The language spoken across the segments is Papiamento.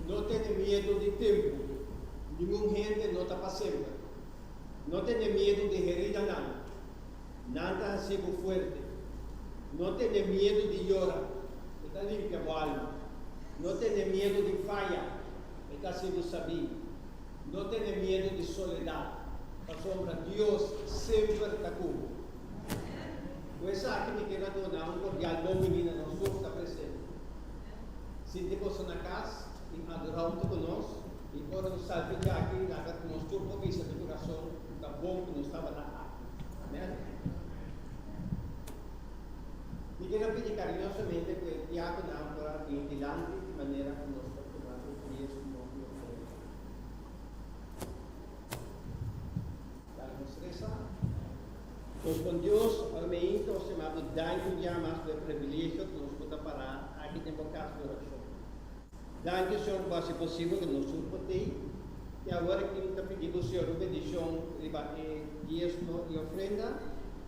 No tene miedu di tempu, ningun hende no ta pa semper. No tene miedu di heridanan, nan ta hasi bo fuerte. No tene miedu di yora, e ta limpia bo alma. No tene miedu di faya, e ta hasi bo sabí. No tene miedu di soledat, pasobra Dios semper ta ku bo. Ku esaki mi kier a duna un kordial bon bini na nos tur ku ta presente. Sinti boso na kas i adorá huntu ku nos, i ora nos sal di aki, laga ku nos tur por bisa di kurason ku ta bon ku nos tabata aki. Amèn. Mi kier a pidi kariñosamente ku e diakonan por a bini dilanti di manera ku nos por tuma e diesmo i ofrenda. Laga nos resa. Nos bon Dios, ora mi inta nos yama bo danki un dia mas pa e privilegio ku nos por ta pará aki den bo kas di orashon. Danki, Señor, ku bo hasi posibel ku nos tur por tei. I awor aki mi ta pidi bo, Señor, un bendishon riba e diesmo i ofrenda.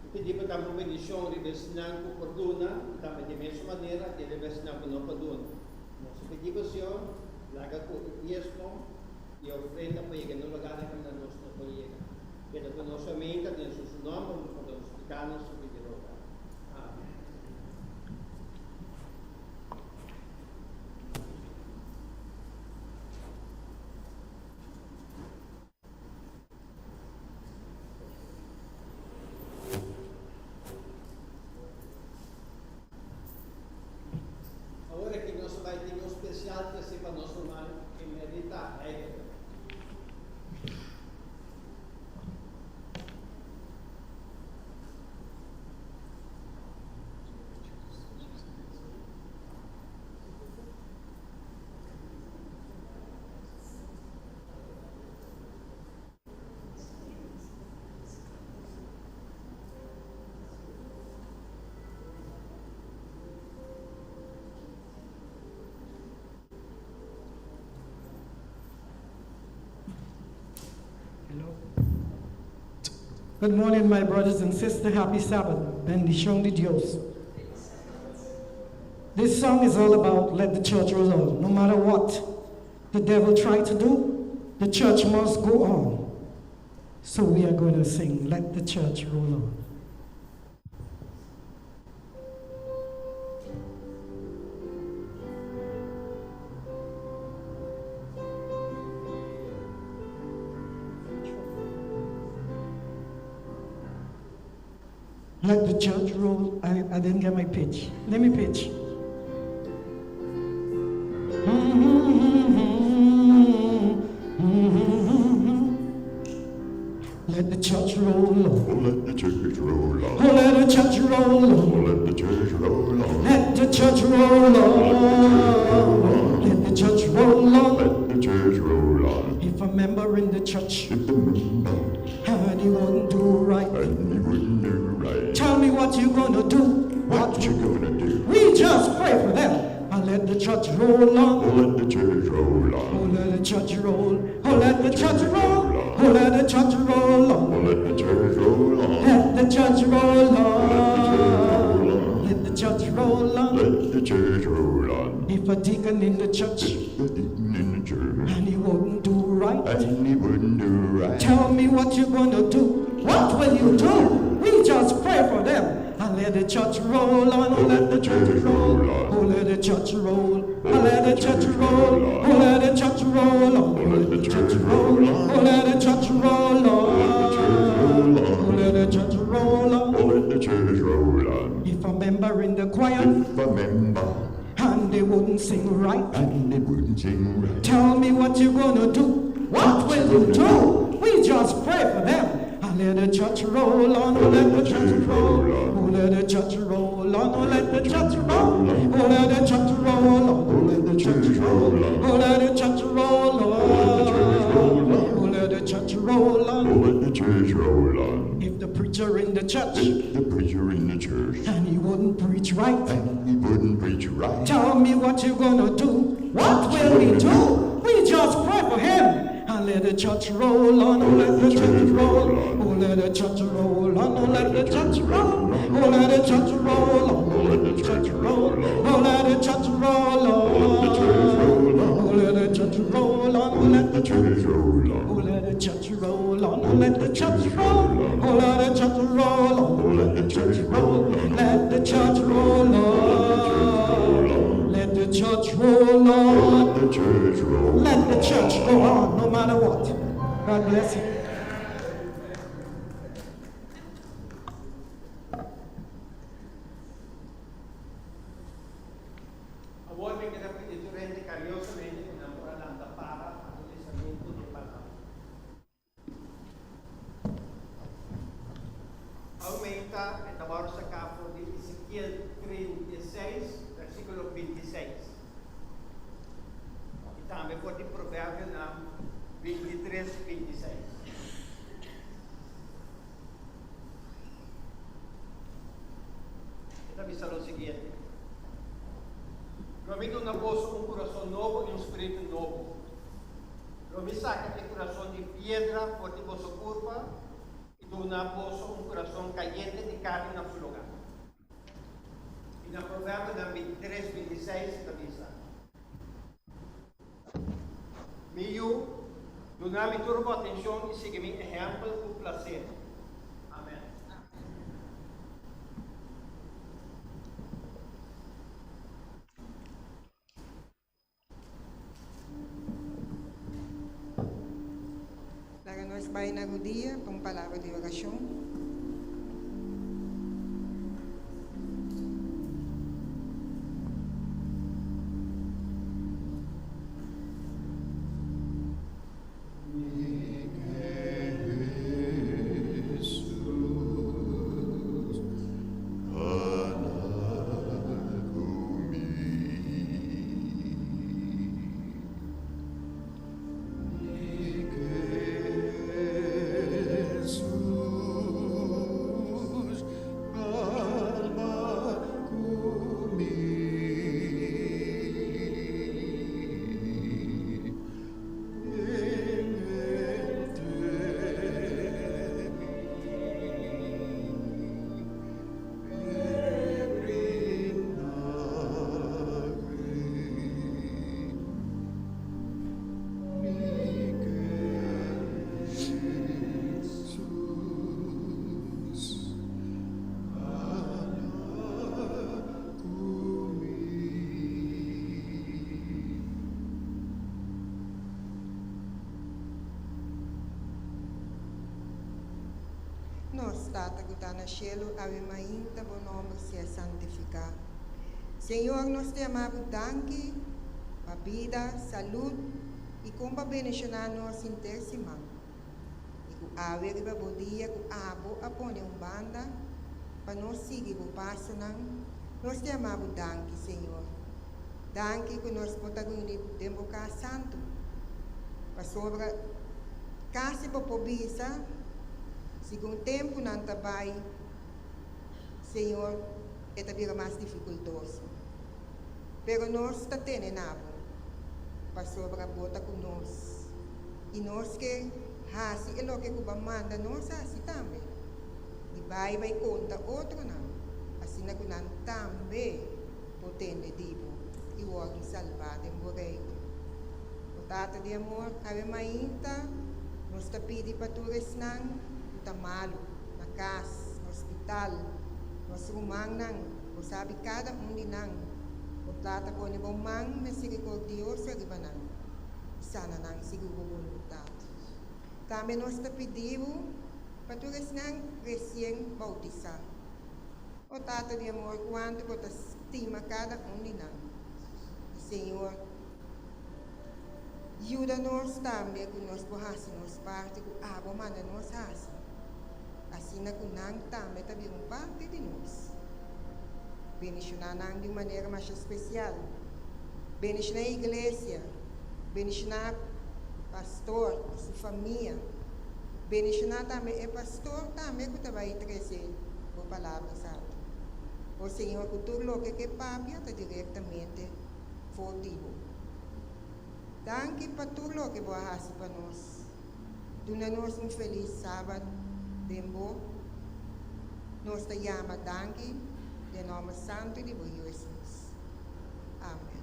Mi pidi bo tambe un bendishon riba esnan ku por duna i tambe di mesun manera di riba esnan ku no por duna. Nos ta pidi bo, Señor, laga ku e diesmo i ofrenda por yega na un lugá den kaminda nos no por yega. Keda ku nos amenta den su su nòmber nos por ta supliká nos su pidi roga. Amen. Awor aki nos ta bai tin un spesial trese pa nos ruman Emerita Heidegger. Hello. Good morning, my brothers and sisters. Happy Sabbath. Bendishon di Dios. This song is all about let the church roll on. No matter what the devil try to do, the church must go on. So we are going to sing, Let the Church Roll On. Let the church roll. I, I didn't get my pitch. Let me pitch. Let the church roll on. Oh, let the church roll on. Oh, let the the church roll on. Oh, let the church roll on. Let the church roll on. Let the church roll on. Let the church roll on. If a member in the church If the member and he won't do right, and he wouldn't do right, tell me what you gonna do. what you gonna do? We just pray for them and let the church roll on. Oh, let the church roll Oh, on. let the church roll. Oh, let the church roll. Oh, let the church roll on. Oh, let the church roll on. Let the church roll on. Let the church roll on. Let the church roll on. If a deacon in the church The deacon in the church and he won't do right, and he wouldn't do right. tell me what you gonna do. What will you do? We just pray for them and let the church roll on. Oh, let the church roll. Oh, let the church roll. Oh, let the church roll. Oh, let the church roll on. Oh, let the church roll. Oh, let the church roll on. Oh, let the church roll on. Oh, let the church roll on. If a member in the choir If a member and they wouldn't sing right, and he wouldn't sing right, tell me what you gonna do. What will you do? We just pray for them. And let the church roll on, oh let the church roll. Oh let the church roll on, oh let the church roll. Oh let the church roll on, oh, let the church roll on. oh let the church roll on. Oh let the church roll Oh, on. let the church roll on. If the preacher in the church If the preacher in the church and he wouldn't preach right, and he wouldn't preach right, tell me what you gonna do. What will we do? We just pray for him. And let the church roll on, oh let the church roll. Oh let the church roll on, oh let the church roll. Oh let the church roll on, oh let the church roll. Oh let the church roll on. Oh let the church roll on, oh let the the church roll Oh on. let the church roll on, oh let the church roll. Oh let the church roll on, Oh, let the church roll on. let the church roll on. Let the church roll on. Let the church roll. Let the church go on no matter what. God bless you. Awor mi ke pidi tur hende kariñosamente ku nan por a lanta para pa lesamentu di palabra. Oumentá e ta wòrdu saká for di Ezekiel 36, versíkulo 26. I tambe for di Proverbionan 23, 26. E ta bisa lo siguiente. Lo mi duna boso un kurason nobo i un spiritu nobo. Lo mi saka e kurason di piedra for di boso kurpa i duna boso un kurason kayente di karni na su lugá. I na Proverbionan 23, 26 ta bisa, Mi yu, duna mi tur bo atenshon i sigui mi ehèmpel ku plaser. Amèn. Laga nos bai na rudia pa un palabra di orashon. Nos Tata ku ta na shelu, awe mainta bo nòmber sea santifiká. Señor, nos ta yama bo danki pa bida, salud i kon bo a bendishoná nos henter siman. I ku awe riba bo dia ku abo a pone un banda. pa nos sigui bo pasonan. Nos ta yama bo danki, Señor. Danki ku nos por ta runi den bo kas santu. Pasobra kasi bo por bisa, segun tempunan ta bai, Señor, e ta bira mas difikultoso. Pero nos ta tene na bo, pasobra bo ta ku nos, i nos ke hasi e loke ku bo a manda nos hasi tambe, di bai bai konta otronan, asina ku nan tambe por tende di bo i wòrdu salbá den bo Reino. O Tata di amor, awe mainta nos ta pidi pa tur esnan ku ta malu, na kas, na hospital, nos rumannan, Bo sabi kada un di nan. Bo Tata pone bo man miserikordioso riba nan i sana nan segun bo boluntat. Tambe nos ta pidi bo pa tur esnan resien boutisá. O Tata di amor, kuantu bo ta stima kada un di nan. I Señor, yuda nos tambe ku nos por hasi nos parti ku abo manda nos hasi, asina ku nan tambe ta bira un parti di nos. Bendishoná nan di un manera masha spesial. Bendishoná e iglesia. Bendishoná pastor i su famia. Bendishoná tambe e pastor tambe ku ta bai trese bo Palabra Santu. O Señor, ku tur loke ke papia ta direktamente for di bo. Danki pa tur loke bo a hasi pa nos. Duna nos un felis Sabat den bo. Nos ta yama danki den nomber santu di bo Yu Hesus. Amen.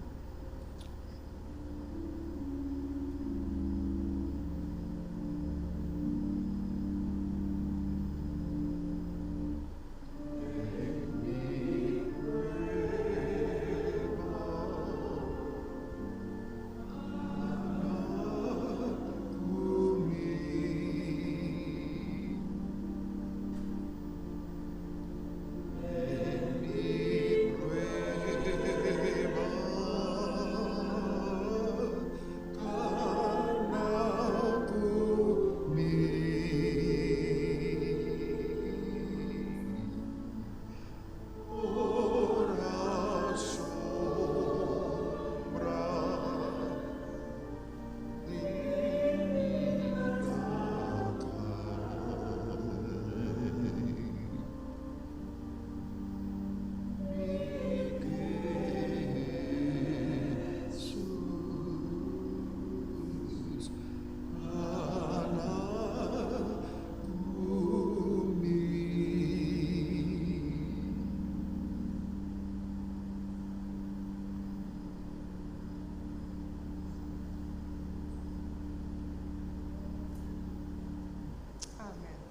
Amen.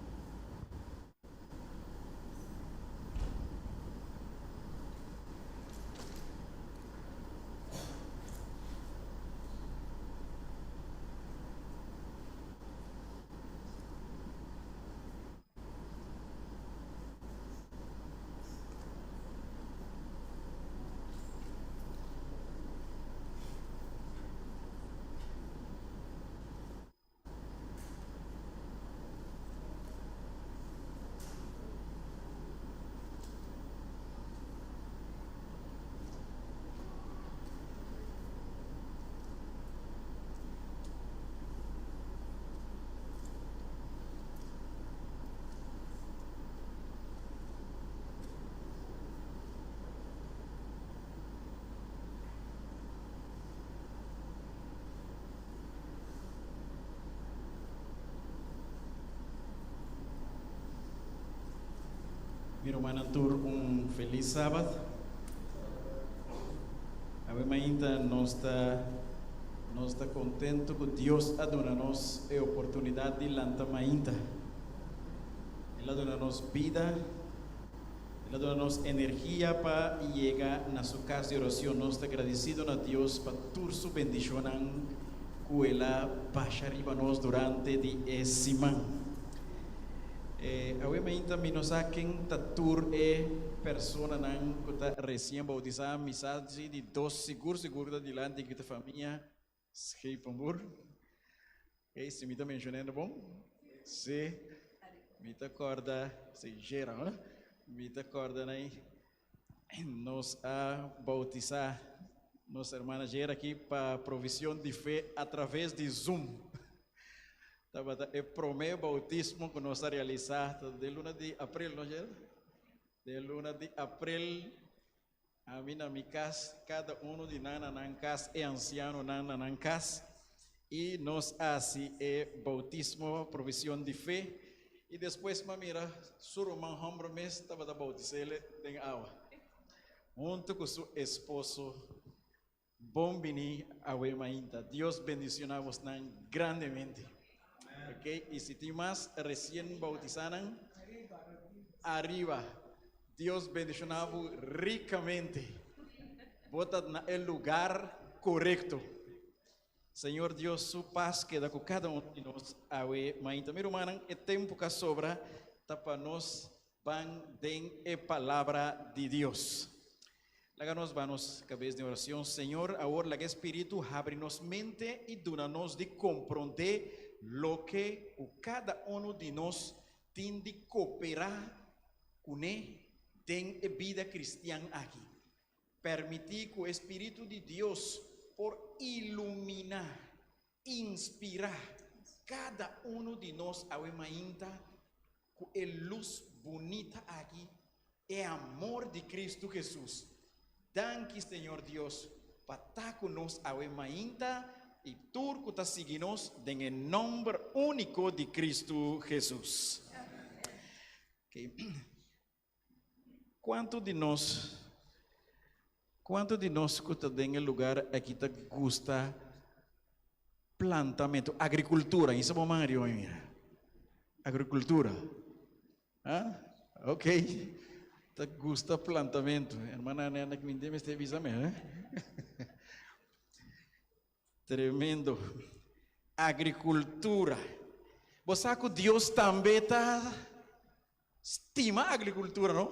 Mi rumannan tur un felis sabat. Awe mainta nos ta nos ta contento cu Dios a duna nos e oportunidad di lanta mainta. El a duna nos bida, El a duna nos energia pa yega na su cas di oracion. Nos ta agradecido na Dios pa tur su bendicionnan cu El a basha riba nos durante di e siman. Awe mainta mi no sa ken ta tur e personanan cu ta recien bautisa. Mi sa si di dos sigur sigur ta dilanti cu ta famia Schepenboer. Ey, si mi ta mencionando bon? Si. Mi ta corda, si, Gera, no? Mi ta kòrda na nos a boutisá nos hermana Jera aki pa Provisión di Fe a traves di Zoom. Tabata e promé boutismo ku nos a realisá ta den luna di aprel, no Jera? Den luna di aprel ami na mi kas, kada uno di nan na nan kas, e ansianonan na nan kas, i nos a hasi e boutismo Provisión di Fe i despues mi a mira su ruman hòmber mes tabata boutis'é den awa huntu ku su esposo. Bon bini awe mainta. Dios bendiciona bosnan grandemente. Ok, y si tin mas recien bautisanan, ariba. Dios bendiciona bo ricamente. Bo ta na e lugar corecto. Señor Dios su paz keda cu cada uno di nos awe mainta. Mi rumannan, e tempo cu a sobra ta pa nos ban den e palabra di Dios. Laga nos ba nos cabes den oracion. Señor, awor laga e Spiritu habri nos mente y duna nos di comprende loke cu cada uno di nos tin di coopera cune den e bida cristian aki. Permití ku e spiritu di Dios por iluminá, inspirá kada unu di nos awe mainta ku e lus bunita aki, e amor di Kristu Hesus. Danki, Señor Dios, pa ta ku nos awe mainta i tur ku ta sigui nos den e nòmber úniko di Kristu Hesus. Kuantu di nos, kuantu di nos ku ta den e lugar aki ta gusta plantamentu, agrikultura? Isa bo man riba mi mira. Agrikultura. Ha? Ok. Ta gusta plantamentu. Hermana Nena ki mi mester bisa mi, eh? Tremendo. Agrikultura. Bo sa ku Dios tambe ta stima agrikultura, no?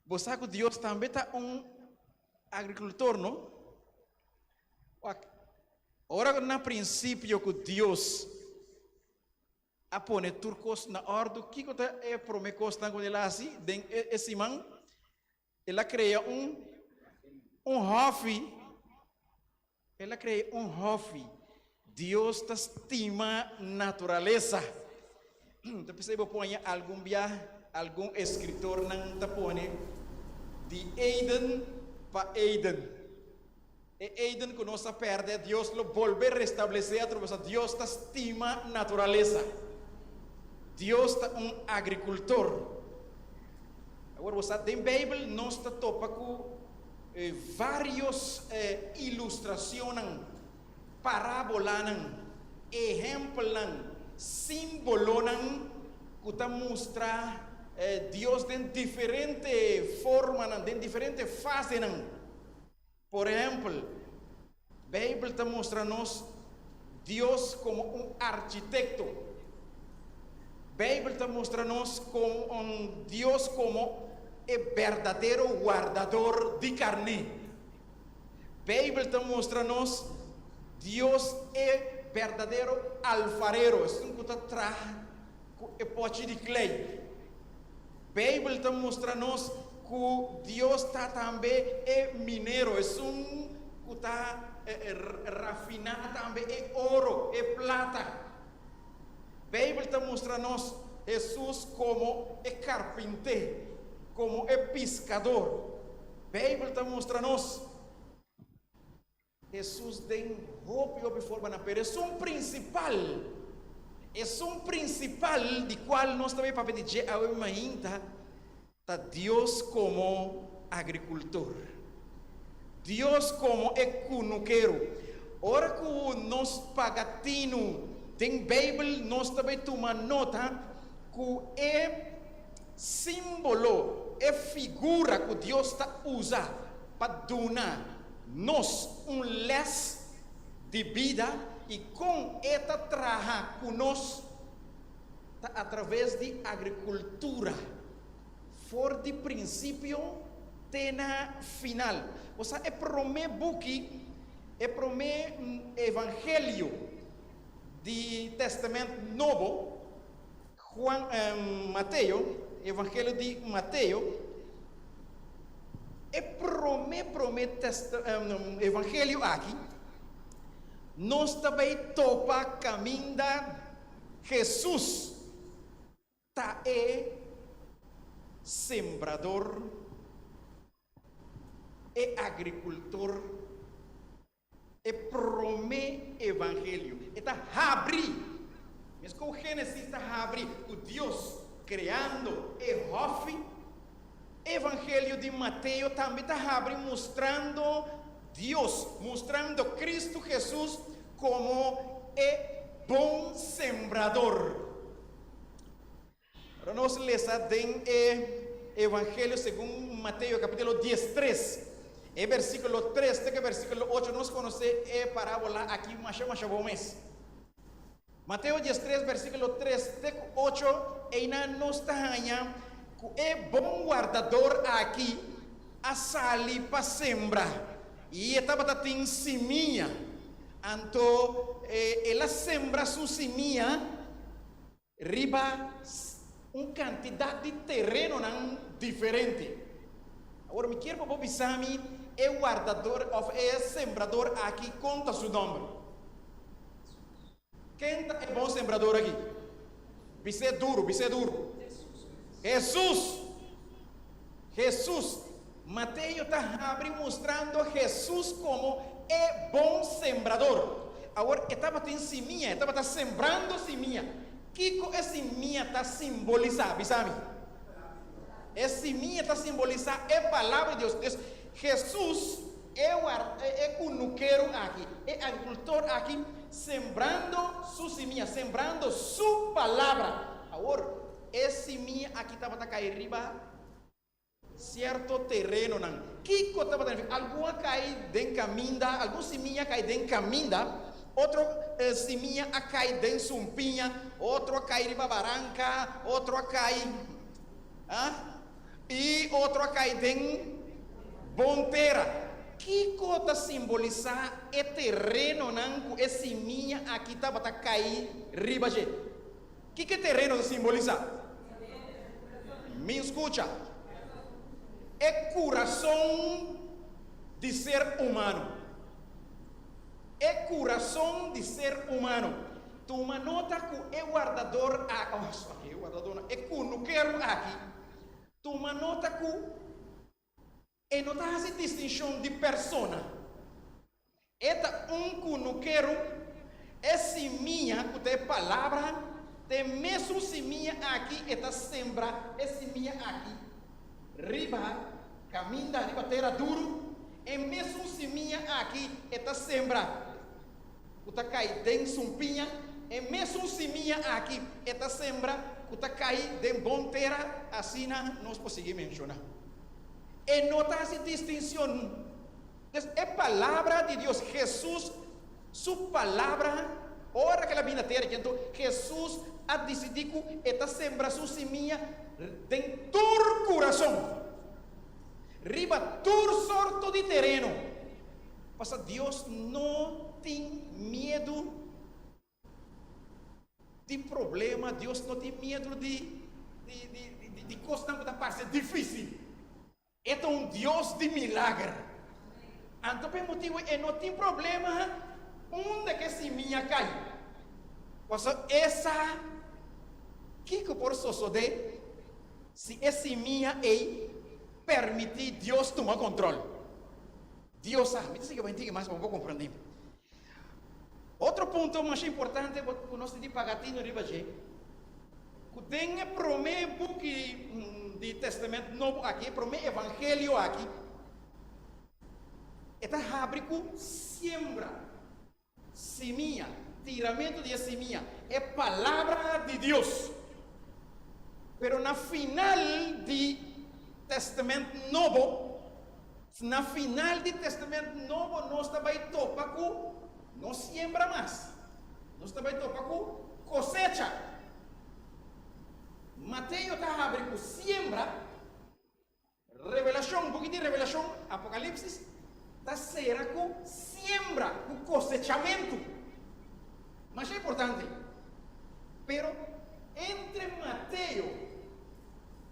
Bo sa ku Dios tambe ta un agrikultor, no? Wak, ora na prinsipio ku Dios a pone tur kos na òrdu, kiko ta e promé kosnan ku el a hasi den e siman? El a krea un un hòfi. El a krea un hòfi. Dios ta stima naturalesa. Ta p'esei bo por haña algun bia algun eskritornan ta pone di Eden pa Eden. E Eden ku nos a pèrdè, Dios lo bolbe restablesé atrobe. Pasobra Dios ta stima naturalesa. Dios ta un agrikultor. Awor bo sa, den Beibel nos ta topa ku vários ilustrashonnan, parábolanan, ehèmpelnan, símbolonan ku ta mustra Dios den diferente formanan, den diferente fasenan. Por ehèmpel, Beibel ta mustra nos Dios komo un arkitekto. Beibel ta mustra nos Dios komo e berdadero wardador di karné. Beibel ta mustra nos Dios e berdadero alfarero, esun ku ta traha ku e pòchi di klei. Beibel ta mustra nos ku Dios ta tambe e minero, esun ku ta rafiná tambe e oro, e plata. Beibel ta mustra nos Hesus komo e karpinté, komo e piskador. Beibel ta mustra nos Hesus den hopi hopi formanan, pero esun prinsipal, esun prinsipal di kual nos ta bay papia di dje awe mainta, ta Dios komo agrikultor, Dios komo e kunukero. Ora ku nos paga tinu den Beibel, nos ta bay tuma nota ku e símbolo, e figura ku Dios ta usa pa duna nos un les di bida i kon e ta traha ku nos ta atraves di agrikultura for di prinsipio te na final. Bo sa e promé buki, e promé evangelio di Tèstamènt Nobo, Juan, Mateo. Evangelio di Mateo, e promé promé Evangelio aki, nos ta bai topa kaminda Hesus ta e sembrador, e agrikultor, e promé Evangelio. E ta habri, meskos Génesis ta habri ku Dios kreando e hòfi, Evangelio di Mateo tambe ta habri mustrando Dios, mustrando Kristu Hesus komo e bon sembrador. Ora nos lesa den e Evangelio segun Mateo capítulo 13, e versículo 3 te ku e versículo 8, nos konosé e parábola aki masha masha bon mes. Mateo 13 versículo 3 te ku 8, einan nos ta haña ku e bon wardador aki a sali pa sembra, i e tabata tin simia. Anto el a sembra su simia riba un kantidat di terenonan diferente. Awor mi kier pa bo bisa mi e wardador òf e sembrador aki kon ta su nòmber. Ken ta e bon sembrador aki? Bis'é duru, bis'é duru. Hesus! Hesus! Mateo ta habri mustrando Hesus komo e bon sembrador. Awor, e tabatin simia, e tabata sembrando simia. Kiko e simia ta simbolisá? Bisa mi. E simia ta simbolisá e Palabra di Dios. Dus, Hesus, e war, e kunukeru aki, e agrikultor aki, sembrando su simia, sembrando su Palabra. Awor, e simia aki tabata kai riba Sierto terenonan. Kiko tabata nifiká? Algun a kai den kaminda, algun simia a kai den kaminda, otro simia a kai den sumpiña, otro a kai riba baranka, otro a kai, ah, i otro a kai den bon tera. Kiko ta simbolisá e terenonan ku e simia aki tabata kai riba dje? Kiko e tereno ta simbolisá? Min skucha. E kurason di ser humano. E kurason di ser humano. Tuma nota ku e wardador aki, oh sorry, e wardador no, e kunukeru aki, tuma nota ku E no ta hasi distinshon di persona. E ta un kunukeru. E simia ku ta e Palabra, ta e mesun simia aki e ta sembra e simia aki riba kaminda, riba tera duru. E mesun simia aki e ta sembra ku ta kai den sumpiña. E mesun simia aki e ta sembra ku ta kai den bon tera. Asina nos por sigui menshoná. E no ta hasi distincion. Des e palabra di Dios, Jesus su palabra, ora cu el a bini na tera aki, anto Jesus a dicidi cu e ta sembra su simia den tur curason, riba tur sorto di tereno, pasobra Dios no tin miedu di problema, Dios no tin miedu di di kosnan ku ta parse difísil. E ta un Dios di milager. Anto pa e motibu e no tin problema unda ku e simia kai. Pasobra e sa kiko por sosodé si e simia ei permití Dios tuma kontròl. Dios sa. Mi ta sigui bai un tiki mas pa bo por komprendé. Otro punto masha importante ku nos tin di paga tinu riba dje, ku den e promé buki di Tèstamènt Nobo aki, e promé Evangelio aki, e ta habri ku siembra, simia, tiramentu di e simia, e Palabra di Dios. Pero na final di Tèstamènt Nobo, Na final di Testament Nobo nos ta bai topa ku no siembra mas, nos ta bai topa ku kosecha. Mateo ta habri ku siembra, Revelashon, buki di Revelashon, Apokalipsis, ta sera ku siembra, ku kosechamentu. Masha importante. Pero entre Mateo.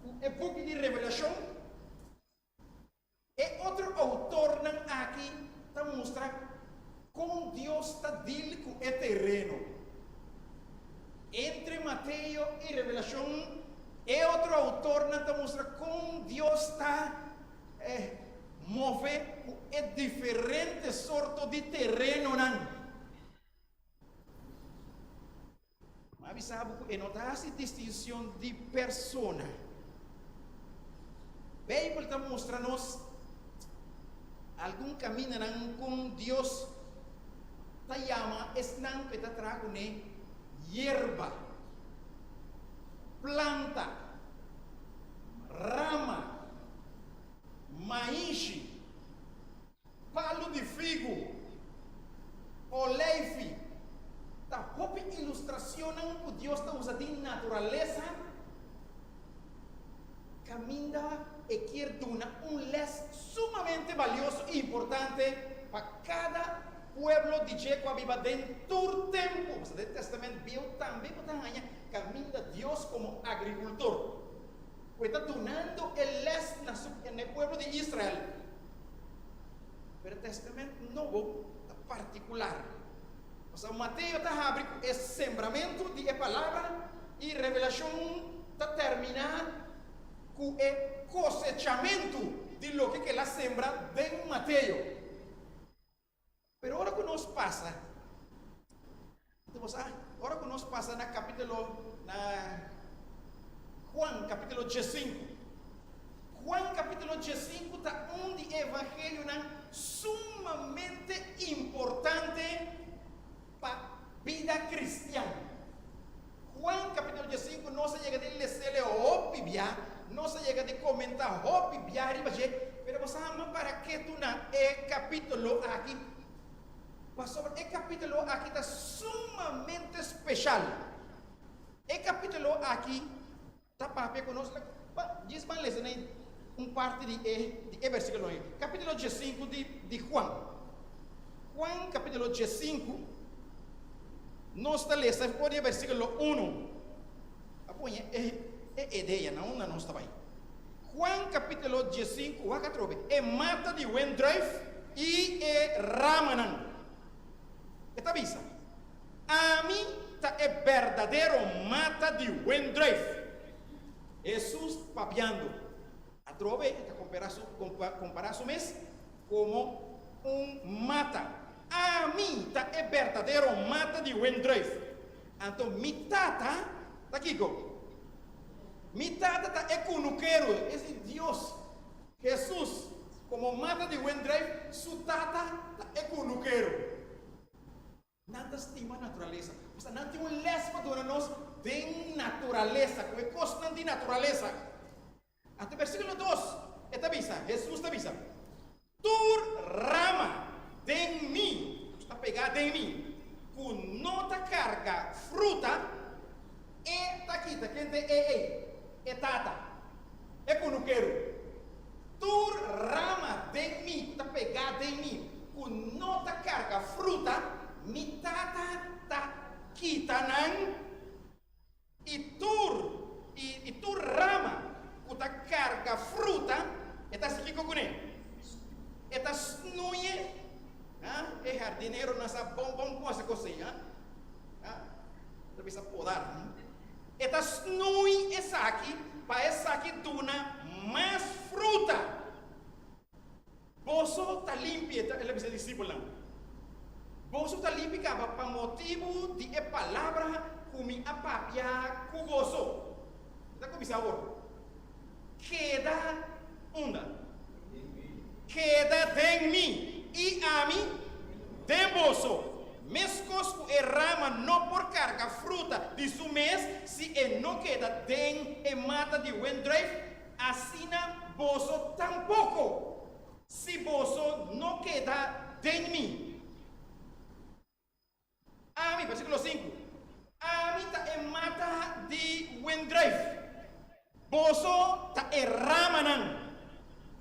ku e buki di Revelashon, e otro outornan aki ta mustra kon Dios ta dil ku e tereno. Entre Mateo i Revelashon, e otro outornan ta mustra kon Dios ta move ku e diferente sorto di terenonan. Mi a bisa bo ku e no ta hasi distinshon di persona. Beibel ta mustra nos algun kamindanan kon Dios ta yama esnan ku e ta traha kuné yerba, planta, rama, maishi. Palu di figu, oleifi, ta hopi ilustracionnan cu Dios ta usa den naturalesa caminda e kier duna un les sumamente balioso y importante pa cada pueblo di dje cu a biba den tur tempu. Pasobra den Testament Bieu tambe bo ta haña caminda Dios como agricultor cu e ta dunando e les na su na e pueblo di Israel. Pero e Testament Nobo ta partikular. Pasobra Mateo ta habri ku e sembramentu di e palabra i Revelashon ta terminá ku e kosechamentu di loke ku el a sembra den Mateo. Pero ora ku nos pasa, bo sa, ora ku nos pasa na kapítulo, na Juan kapítulo diesinku, Juan kapítulo diesinku ta un di e evangelionan sumamente importante pa bida kristian. Juan kapítulo diesinku nos a yega di les'el e hopi bia, nos a yega di komentá hopi bia riba dje, pero bo sa ama para ketu na e kapítulo aki, pasobra e kapítulo aki ta sumamente speshal. E kapítulo aki ta papia ku nos, pa djis ban lesa na un parti di e di e versíkulo ei. Kapítulo diesinku di di Juan. Juan kapítulo diesinku, nos ta lesa for di e versíkulo unu. A pone e e idea na unda nos ta bai. Juan kapítulo diesinku, wak atrobe, e mata di wendruif i e ramanan. E ta bisa. Ami ta e berdadero mata di wendruif. Hesus papiando atrobe e ta kompará su mes komo un mata. Ami ta e berdadero mata di wendruif. Anto mi Tata ta kiko? Mi Tata ta e kunukero, es di Dios. Hesus komo mata di wendruif, su Tata ta e kunukero. Nan ta stima naturalesa. Pasobra nan tin un les pa duna nos den naturalesa, ku e kosnan di naturalesa. Anto bersíkulo dos e ta bisa, Hesus ta bisa, Tur rama den mi, ku ta pegá den mi, ku no ta karga fruta, e ta kita. Ken ta e ei? E Tata, e kunukeru. Tur rama den mi ku ta pegá den mi, ku no ta karga fruta, mi Tata ta kita nan, i tur i tur rama ku ta karga fruta, e ta hasi kiko kuné? E ta snuye. Ha? E hardineronan sa bon bon kon hasi kos ei, ha? Ha? Ta bisa podar. E ta snui esaki pa esaki duna mas fruta. Boso ta limpi, el a bisa e disipelnan, boso ta limpi kaba pa motibu di e palabra ku mi a papia ku boso. Mi ta kuminsá awor. Keda unda? Keda den mi i ami den boso. Meskos ku e rama no por karga fruta di su mes si e no keda den e mata di wendruif, asina boso tampoko si boso no keda den mi. Ami, versíkulo sinku, Ami ta e mata di wendruif, boso ta e ramanan.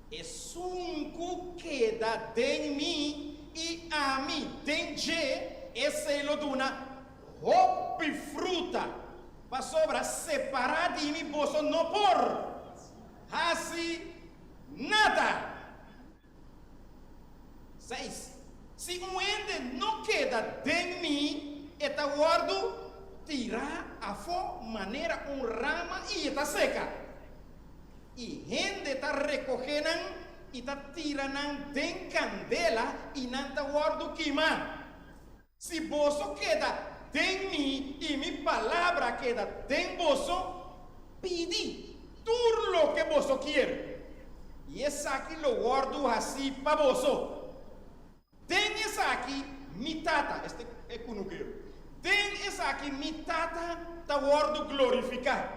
Esun ku keda den mi i ami den dje, esei lo duna hopi fruta, pasobra separá di mi boso no por. hasi nada. Seis, Si un hende no keda den mi, e ta wòrdu tirá afó manera un rama i e ta seka. I hende ta rekohé nan i ta tira nan den kandela i nan ta wòrdu kimá. Si boso keda den mi i mi palabra keda den boso, pidi tur loke boso kier, i esaki lo wòrdu hasí pa boso. Den esaki mi Tata, este e kunukero, den esaki mi Tata ta wòrdu glorifiká,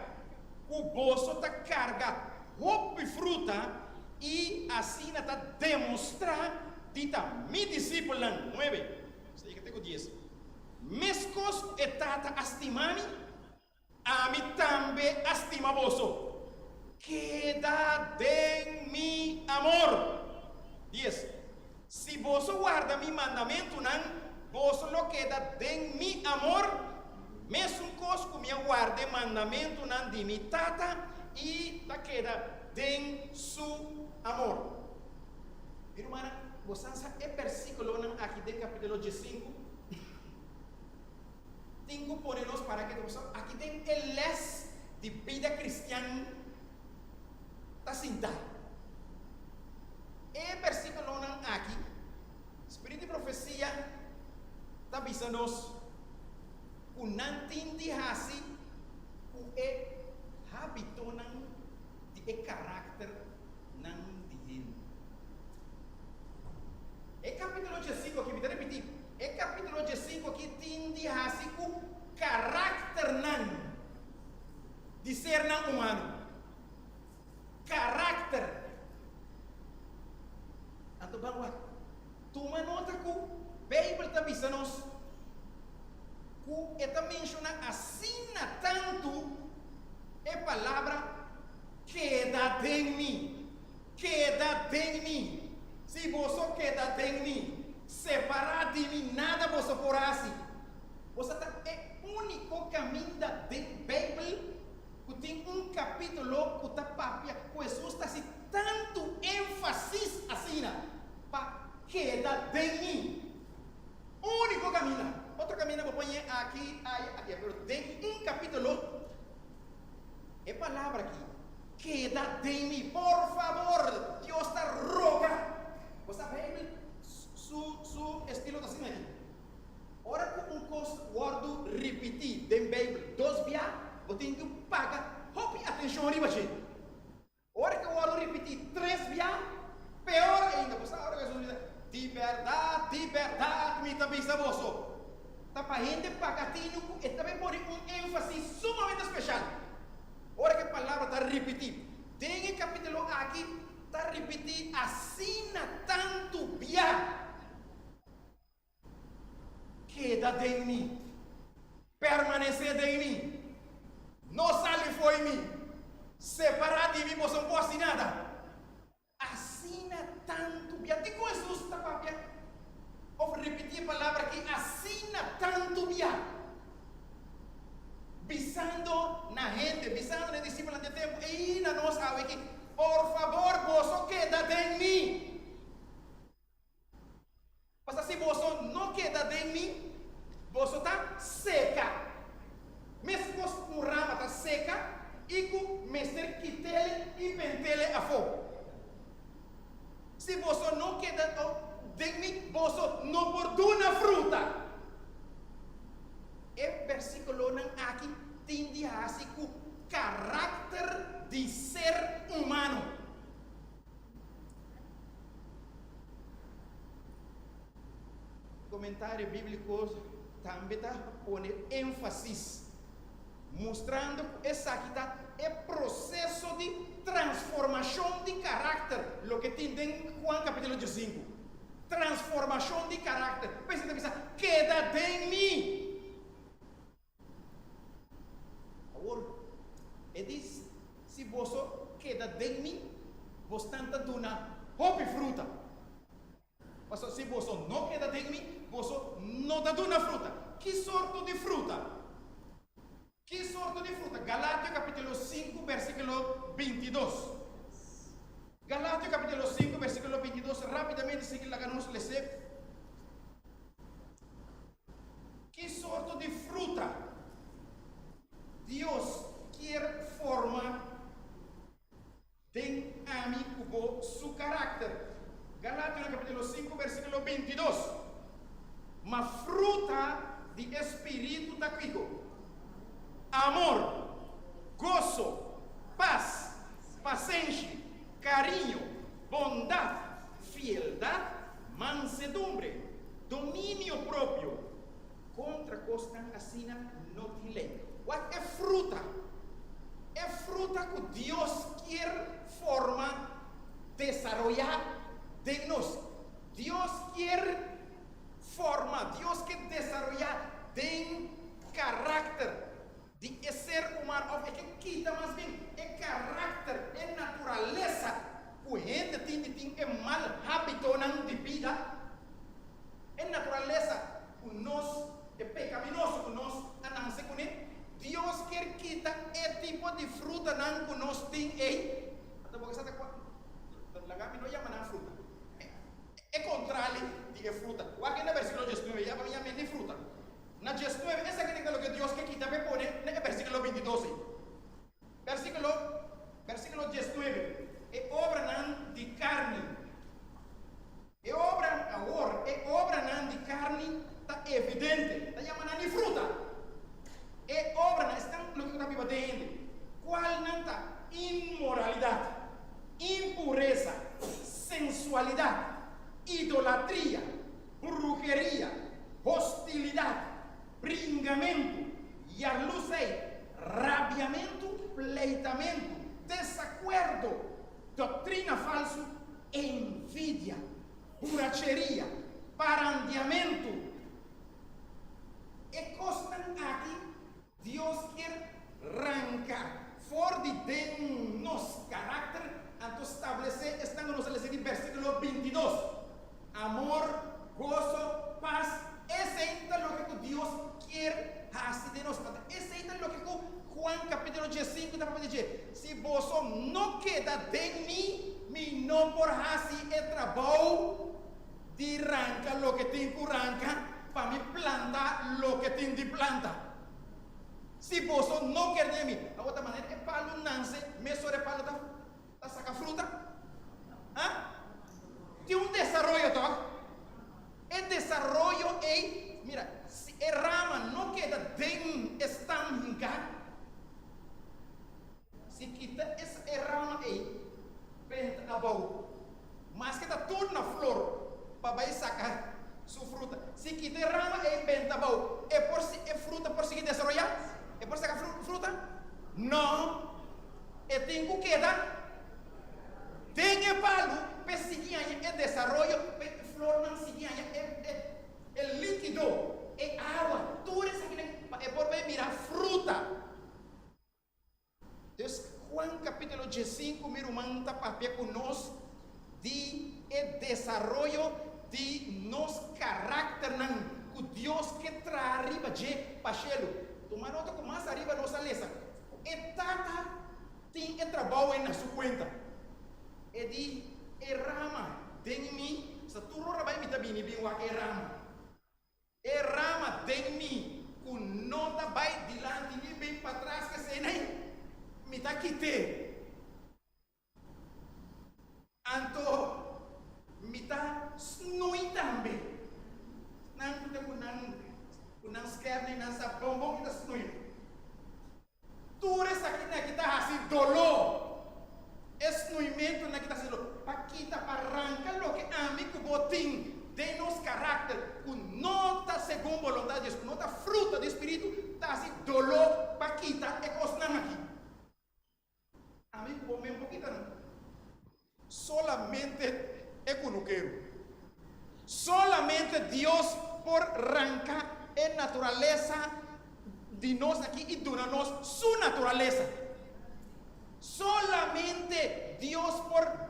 ku boso ta karga hopi fruta i asina ta demostrá di ta mi disipelnan. Nuebe, Nos ta yega te ku dies. Meskos ku e Tata a stima mi, ami tambe a stima boso. Keda den mi amor. Dies, Si boso warda mi mandamentunan, boso lo keda den mi amor, mesun kos ku mi a warda e mandamentunan di mi Tata i ta keda den su amor. Mi rumannan, bo sa sa e bersíkulonan aki den kapítulo diesinku? Tin ku pone nos para ketu pasobra aki den e lès di bida kristian ta sintá. E bersíkulonan aki, spiritu di profesia ta bisa nos ku nan tin di hasi ku e hábitonan di e karakter nan di hende. E kapítulo diesinku aki, mi ta ripití, e kapítulo diesinku aki tin di hasi ku karakternan di sernan humano. Karakter. Anto ban wak. Tuma nota ku Beibel ta bisa nos ku e ta menshoná asina tantu e palabra Keda den mi, keda den mi. Si boso keda den mi, separá di mi nada boso por hasi. Boso ta e úniko kaminda den Beibel ku tin un kapítulo ku ta papia ku Hesus ta hasi tantu énfasis asina pa keda den mi. Úniko kaminda. Otro kaminda bo poñ'é aki, aya, aki, pero den un kapítulo. E palabra aki, keda den mi. Por fabor, Dios ta roga. Bo sa Bijbel su su estilo ta asina aki. Ora ku un kos wòrdu ripití den Bijbel dos bia, bo tin ku paga hopi atenshon riba dje. Ora ku wòrdu ripití tres bia, peor ainda. Bo sa ora ku Hesus bisa, Di bèrdat, di bèrdat mi ta bisa boso. Ta pa hende paga tinu ku e ta bin pone un énfasis sumamente speshal. Ora ku e palabra ta ripití den e kapítulo aki, ta ripití asina tantu bia. Keda den mi. Permanesé den mi. No sali fo'i mi. Separá di mi, boso no por hasi nada. Asina tantu bia. Dikon Hesus ta papia òf ripití e palabra akí asina tantu bia? Bisando na hende, bisando na e disipelnan di e tempu ei na nos awe akí, Por fabor, boso keda den mi. Pasobra si boso no keda den mi, boso ta seka, meskos ku un rama ta seka i ku mester kit'ele i bent'ele afó. Si boso no keda den mi, boso no por duna fruta. E bersíkulonan aki tin di hasi ku karakter di ser humano. Komentario bíbliko tambe ta pone énfasis, mustrando ku esaki ta e proseso di transformashon di karakter, loke tin den Juan kapítulo diesinku. Transformashon di karakter. P'esei ta bisa, Keda den mi. Awor, e di, Si boso keda den mi, bosnan ta duna hopi fruta. Pasobra si boso no keda den mi, boso no ta duna fruta. Ki sorto di fruta? Ki sorto di fruta? Galatio capítulo sinku, bersíkulo bintidos. sigui laga nos les'é. Ki sorto di fruta Dios kier forma den ami ku bo su karakter? Galationan kapítulo sinku versíkulo bintidos. Ma fruta di e spiritu ta kiko? Amor, goso, pas, pasenshi, kariño, bondat, fieldat, mansedumbre, dominio propio. Kontra kosnan asina no tin lei. Wak e fruta, e fruta ku Dios kier forma, desaroyá den nos. Dios kier forma, Dios ke desaroyá den karakter di e ser humano, òf e ke kita mas bien e karakter, e naturalesa ku hende tin di tin e mal hábitonan di bida, e naturalesa ku nos, e pekaminoso ku nos a nanse kuné. Dios kier kita e tipo di frutanan ku nos tin ei. Anto bo ke sa ta kua? Laga mi no yama nan fruta. E kontrali di e fruta. Wak e na versíkulo diesnuebe, ya pa mi yam'é ni fruta. Na diesnuebe, esaki ta loke Dios ke kita p'e pone na e versíkulo bintidos ei. Versíkulo, versíkulo diesnuebe, E obranan di karni, e obra, awor, e obranan di karni ta evidente, ta yama nan di fruta. E obranan, esnan loke ku ta biba den hende, kualnan ta inmoralidat, impuresa, sensualidat, idolatria, bruheria, hostilidat, bringamentu, yarlusei, rabiamentu, pleitamentu, desakuerdo, doktrina falsu, envidia, buracheria, parandiamentu. E kosnan aki Dios kier ranka for di den nos karakter anto stablesé esnan ku nos a lesa di bèrsikulo bintidos, Amor, goso, pas, esei ta loke ku Dios kier hasi den nos. Anto esei ta loke ku Juan kapítulo diesinku ta papia di dje, Si boso no keda den mi, mi no por hasi e trabou di ranka loke tin ku ranka pa mi planta loke tin di planta. Si boso no kere den mi, awor ta manera e palu nanse, mesora e palu ta ta saka fruta? Ha? Tin un desaroyo tòg? E desaroyo ei, mira, si e rama no keda den e stam hinká, Si kita es e rama ei benta abou, maske ta tur na flor pa bai saka su fruta. Si kita e rama ei benta abou, e por si e fruta por sigui desaroyá? E por saka fruta? No! E tin ku keda den e palu p'e sigui haña e desaroyo, p'e flornan sigui haña e e líkido, e awa, tur esakinan pa e por bai bira fruta. Dus Juan capítulo diesinku mi ruman ta papia ku nos di e desaroyo di nos karakternan ku Dios ke traha riba dje pa shelu. Tuma nota ku mas ariba nos a lesa ku e Tata tin e trabou ei na su kuenta. E di, E rama den mi, sa tur ora bai mi ta bini bin wak e rama. E rama den mi ku no ta bai dilanti ni bin patras kesei mi ta kit'é. Anto mi ta snui tambe. Nan ku ta ku nan ku nan skèrp ni nan sa bon bon ki ta snui. Tur esakinan ki ta hasi doló, e snuimentunan ki ta hasi doló, pa kita, pa ranka loke ami ku bo tin den nos karakter ku no ta segun boluntat di Dios, ku no ta fruta di spiritu, ta hasi doló pa kita e kosnan aki. Ami ku bo men por kita nan. Solamente e kunukero. Solamente Dios por ranka e naturalesa di nos aki i duna nos su naturalesa. Solamente Dios por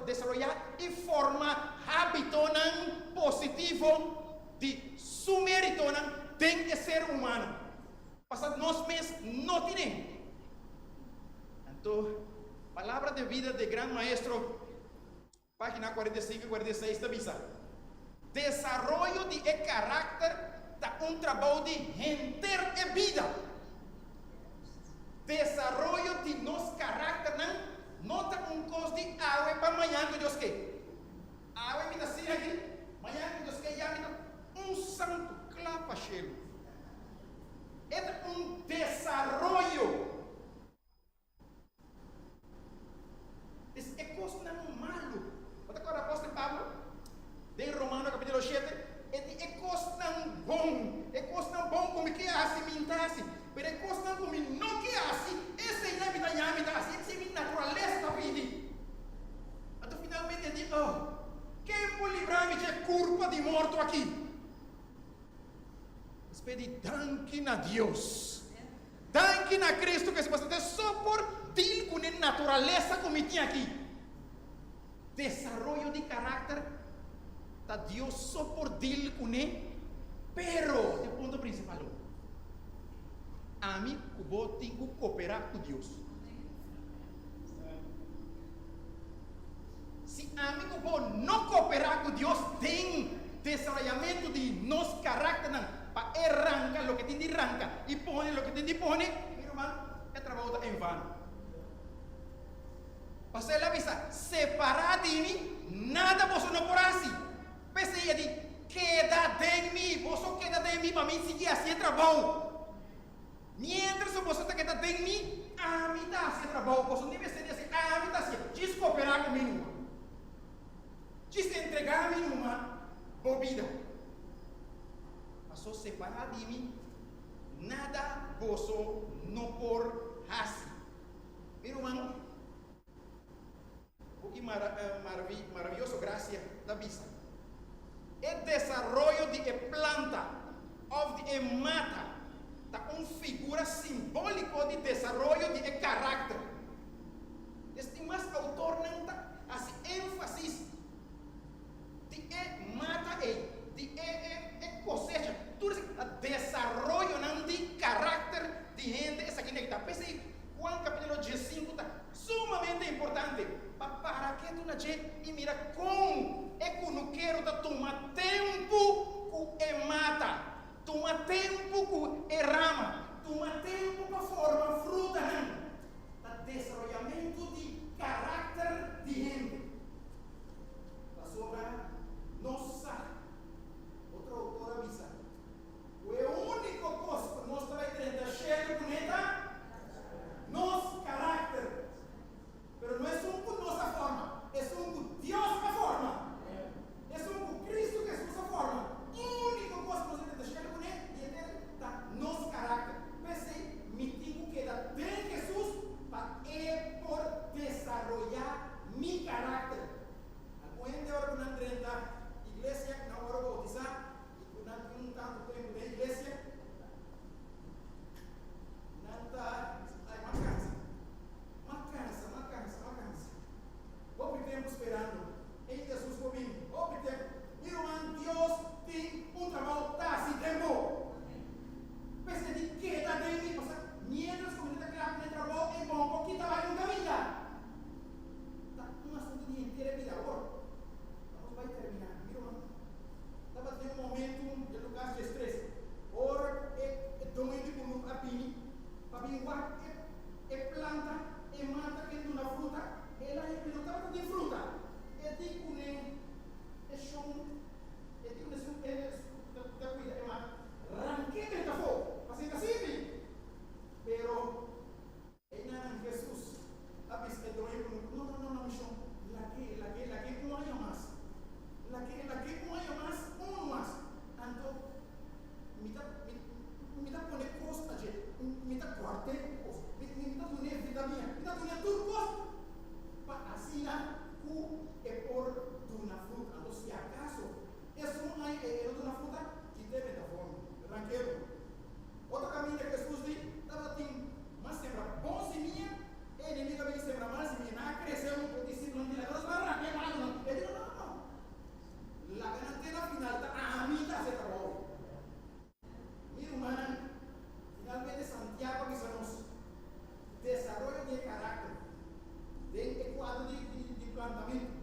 desaroyá i forma hábitonan positivo di su méritonan den e ser humano. Pasobra nos mes no tine. Anto, palabra de vida de gran maestro. Página 45 i 46 ta bisa, Desaroyo di e karakter ta un trabou di henter e bida. Desaroyo di nos karakternan no ta un kos di awe pa mañan ku Dios ke. Awe mi ta asina aki, mañan ku Dios ke ya mi ta un santu kla pa shelu. E ta un desaroyo. Des e kosnan malu. Bo ta kòrda apòstel Pablo den Romano kapítulo shete? E di e kosnan bon, e kosnan bon ku mi ke hasi mi n'ta hasi, pero e kosnan ku mi no ke hasi, eseinan mi ta ña mi ta hasi, esei mi naturalesa ta pidi. Anto finalmente e di, Oh, ken por libra mi dje kurpa di morto aki? Nos pedi danki na Dios. Danki na Cristo ku espas ta so por deal ku ne naturalesa ku mi tin aki. Desaroyo di karakter ta Dios so por deal ku ne, pero e punto prinsipal lo, ami ku bo tin ku koperá ku Dios. Si ami ku bo no koperá ku Dios den desaroyamentu di nos karakternan, Pa e ranka loke tin di ranka i pone loke tin di pone, mi ruman, e trabou ta en vano. Pasobra el a bisa, Separá di mi, nada boso no por hasi. P'esei e di, Keda den mi, boso keda den mi pa mi sigui hasi e trabou. Miéntras ku boso ta keda den mi, ami ta hasi e trabou. Boso no mester di hasi, ami ta hasié. Djis kooperá ku mi numa. Djis entregá mi numa bo bida. Paso separá di mi, nada boso no por hasi. Mi ruman, buki Maraviyoso Gracia ta bisa, E desaroyo di e planta òf di e mata ta un figura simbóliko di desaroyo di e karakter. Es tin mas outornan ta hasi énfasis di e mata ei, di e e kosecha, tur esaki ta desaroyonan di karakter di hende, esaki ta kita. P'esei Juan kapitulo diesinku ta sumamente importante pa para ketu na dje i mira kon e kunukero ta tuma tempu ku e mata, tuma tempu ku e rama, tuma tempu pa forma frutanan. Ta desaroyamentu di karakter di hende. Pasobra nos sa, otro outor a bisa, ku e úniko kos ku nos ta bai drenta shelu kuné ta nos karakter. Pero no esun ku nos a forma, esun ku Dios a forma, esun ku Kristu Hesus a forma. Úniko kos ku nos ta drenta shelu kuné di eterno ta nos karakter. P'esei mi tin ku keda den Hesus pa e por desaroyá mi karakter. Algun hende ora ku nan drenta iglesia, ku nan wòrdu boutisá i ku nan tin un tantu tempu den iglesia, nan ta ai m'a kansa, m'a kansa, m'a kansa, m'a kansa. Hopi tempu sperando ei Hesus por bini, hopi tempu. Mi ruman, Dios tin un trabou ta hasi den bo. P'esei di keda den mi, pasobra miéntras ku mi ta kla ku e trabou, e bon por kita bai un kaminda. Ta un asuntu di henter e bida. Awor, nos bai terminá. Mi ruman, tabatin un momentu den Lukas diestres, ora ku e doño di kunuku a bini pa bin wak e planta, e mata ku e duna fruta. El a hende no tabata tin fruta. E di kuné e shon, e di kuné su ku ta kuida e mata, rank'é drenta afó, pasobra e ta sirbi. Pero. Einan Hesus a bisa e doño ku no, no, no, no, mi shon, lag'é, lag'é, lag'é un aña mas, lag'é, lag'é un aña mas, unu mas, anto mi ta, mi, mi ta pone kos na dje, mi ta kòrt'é ku kos, mi, mi ta dun'é vitamina, mi ta dun'é tur kos, pa asina ku e por duna fruta. Anto si akaso esun aña ei e no duna fruta, kit'é metaforma, rank'é. Otro kaminda ku Hesus di tabatin mas sembra bon simia, e enemigu a bini sembra mal simia. Nan a krese huntu, e disipelnan di laga nos ban ranka e malunan. E di, No, no, no, laga nan te na final, ta ami ta hasi e trabou. Mi rumannan, finalmente Santiago a bisa nos, desaroyo di e karakter den e kuadro di plantamentu.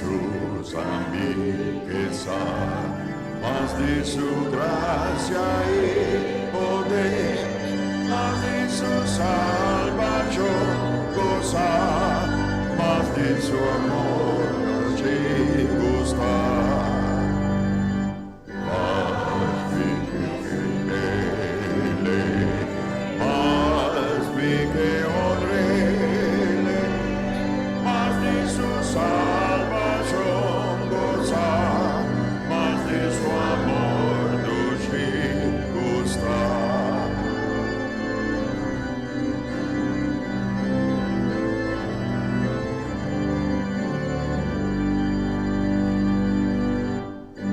Jesus ami ke sa, mas di su grasia i poder, mas di su salbashon gosa, mas di su amor dushi gusta. Mas mi ke stim'É, mas mi ke honr'É, mas di su salbashon gosa, mas di su amor dushi gusta.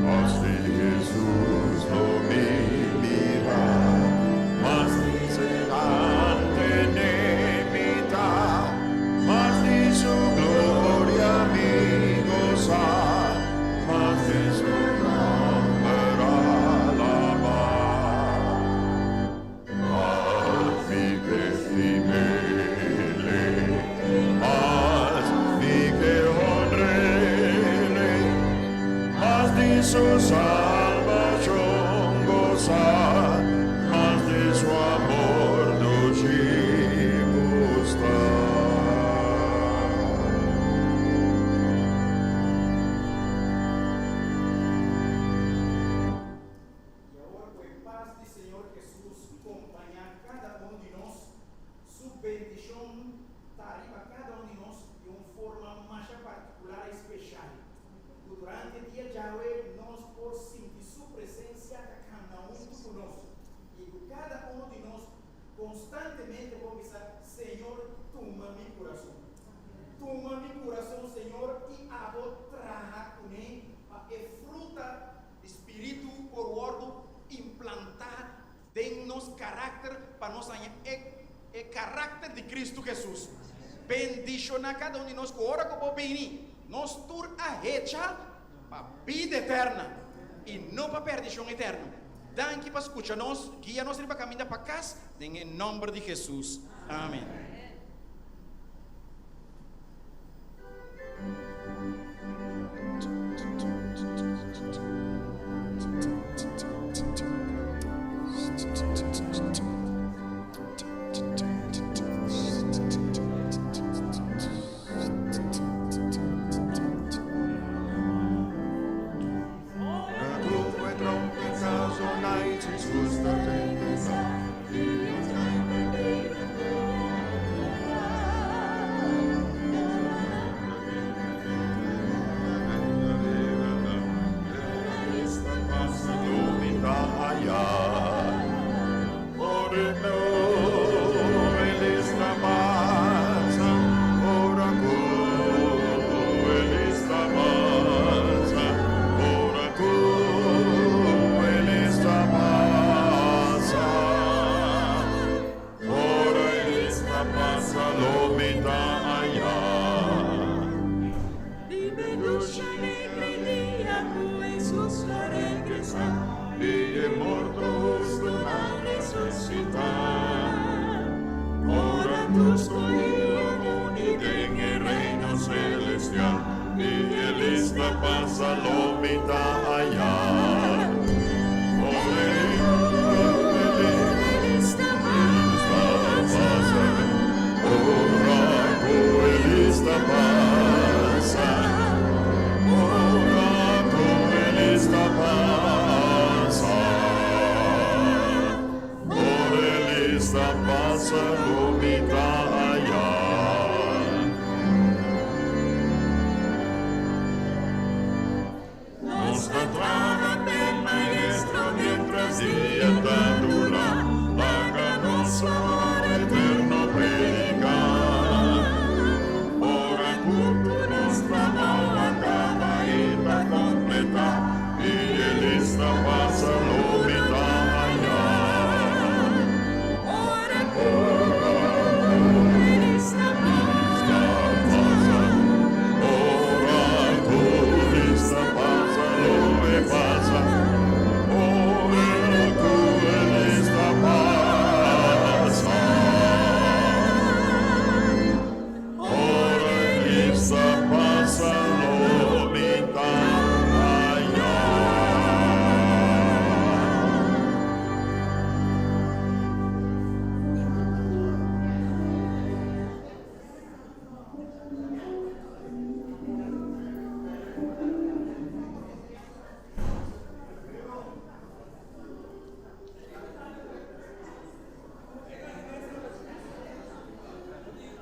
Mas di Jesus lo mi mira, mas delante mi ta, mas di su gloria mi gosa, mas di su nòmber alabá. Mas mi ke stim'É, mas mi ke honr'É, mas di su salbashon gosa, mas di su amor dushi gusta. I awor ku e pas di Señor Jesus kompañá kada un di nos, su bendishon ta riba kada un di nos di un forma mas partikular i spesial. Ku durante dia djawe nos por sinti su presensia ta kana huntu ku nos. I ku kada un di nos konstantemente por bisa, Señor, tuma mi kurason. Tuma mi kurason, Señor, i abo traha kuné pa e fruta di Spiritu por wòrdu implantá den nos karakter pa nos haña e, e karakter di Kristu Jesus. Bendishoná kada un di nos ku ora ku bo bini, nos tur a hecha pa bida eterno i no pa perdishon eterno. Danki pa skucha nos, guia nos riba kaminda pa kas, den nòmber di Jesus. Amèn. Ora ku tròmpèt zona i Jesus ta regresá. Lo mi ta aya. Ora ku e lista pasa, ora ku e lista pasa, ora ku e lista pasa, ora e lista pasa, lo mi ta aya. Riba e dushi alegre dia ku Jesus lo regresá. I e morto hustunan resusitá. Ora tur skohí uni den e reino selestial. I e lista pasa, lo mi ta.